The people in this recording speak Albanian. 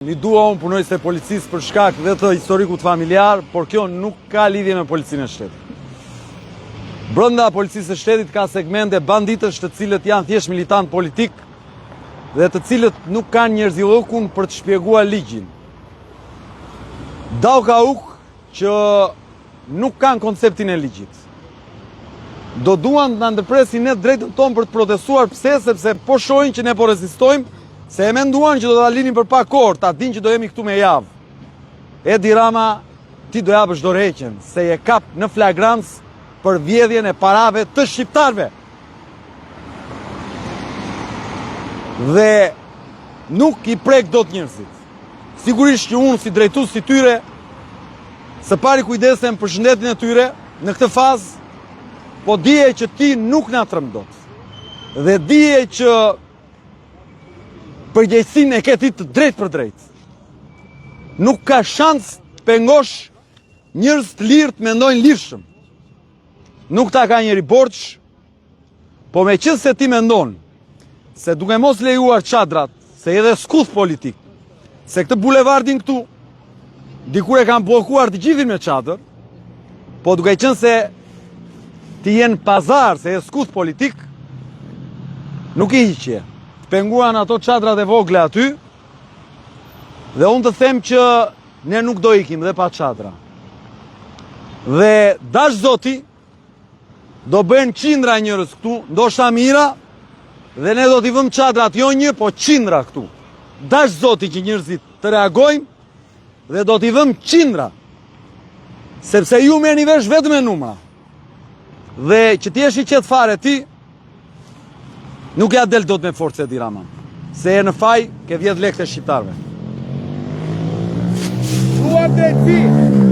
I dua unë punonjësit e policisë për shkak dhe të historikut familjar, por kjo nuk ka lidhje me policinë e shtetit. Brenda policisë së shtetit ka segmente banditësh të cilët janë thjesht militantë politikë dhe të cilët nuk kanë njerëzillëkun për të shpjeguar ligjin. Dallkaukë që nuk kanë konceptin e ligjit. Do duan të na ndërpresin ne të drejtën tonë për të protestuar, pse? Sepse po shohin që ne po rezistojmë, se e menduan që do ta linin për pak orë, ta dinë që do jemi këtu me javë. Edi Rama, ti do japësh dorëheqjen, se je kap në flagrancë për vjedhjen e parave të shqiptarëve. Dhe nuk i prek dot njerëzit. Sigurisht që unë si drejtues i tyre, së pari kujdesem për shëndetin e tyre në këtë fazë, po dije që ti nuk na tremb dot. Dhe dije që përgjegjësinë e ke ti të drejtpërdrejtë. Nuk ka shans të pengosh njerëz të lirë të mendojnë lirshëm. Nuk ta ka njeri borxh, Po meqenëse ti mendon se duke mos lejuar çadrat, se edhe skuth politik, se këtë bulevardin këtu, dikur e kanë bllokuar të gjithin me çadër, po duke qenë se ti je në pazar, se je skuth politik, nuk i hiqje. Të penguan ato çadrat e vogla aty, dhe unë të them që ne nuk do ikim dhe pa çadra. Dhe dashtë Zoti, Do bëhen qindra njerëz këtu, ndoshta mijëra, dhe ne do t'i vëmë çadrat jo një, po qindra këtu. Dashtë Zoti që njerëzit të reagojnë dhe do t'i vëmë qindra. Sepse ju merrni vesh vetëm me numra. Dhe që të jesh i qetë fare ti, Nuk ia del dot me forcë Edi Rama. Se je në faj, ke vjedh lekët e shqiptarëve. Duam drejtësi!